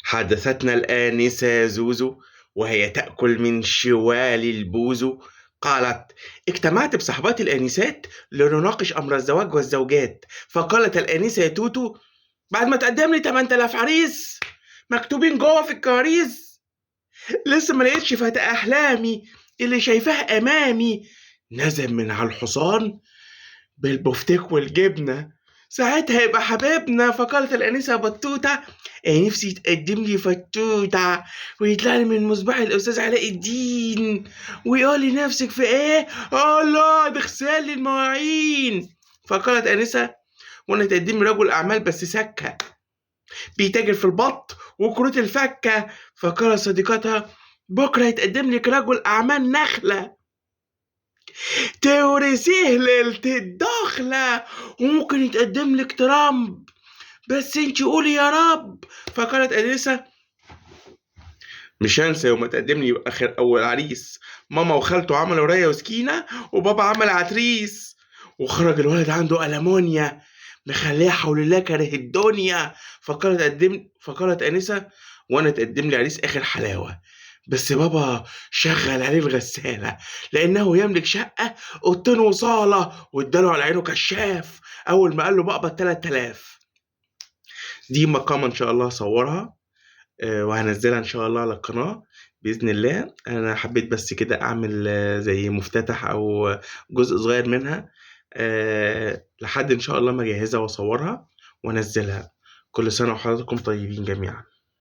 حدثتنا الآنسة زوزو وهي تأكل من شوال البوزو، قالت: اجتمعت بصحباتي الآنسات لنناقش أمر الزواج والزوجات. فقالت الآنسة توتو: بعد ما تقدم لي 8000 عريس مكتوبين جوه في الكراريس، لسه ما لقيتش فتاة أحلامي اللي شايفاها أمامي. نزل من على الحصان بالبفتيك والجبنة، ساعتها يبقى حبيبنا. فقالت الأنسة بطوطة: أنا نفسي يتقدم لي فتوتة ويطلع لي من مصباح الأستاذ علاء الدين ويقول لي نفسك في إيه؟ الله ده غسال لي المواعين. فقالت أنسة: وأنا تقدم لي رجل أعمال بس سكة، بيتاجر في البط وكروت الفكة. فقالت صديقتها: بكرة يتقدم لك رجل أعمال نخلة تورثيه ليلة الدخلة، وممكن يتقدم لك ترامب، بس انت قولي يا رب. فقالت أنسة: مش هنسى يوم تقدم لي اخر اول عريس، ماما وخالته عملوا ريا وسكينة، وبابا عمل عتريس، وخرج الولد عنده ألمونيا مخليه حول الله كاره الدنيا. فقالت أنسة: وانا تقدم لي عريس اخر حلاوة، بس بابا شغل عليه الغسالة لأنه يملك شقة أوضتين وصالة، واداله على عينه كشاف أول ما قال له بقبض 3000. دي مقامة إن شاء الله هصورها وهنزلها إن شاء الله على القناة بإذن الله. أنا حبيت بس كده أعمل زي مفتتح أو جزء صغير منها لحد إن شاء الله ما أجهزها وأصورها وأنزلها. كل سنة وحضراتكم طيبين جميعا.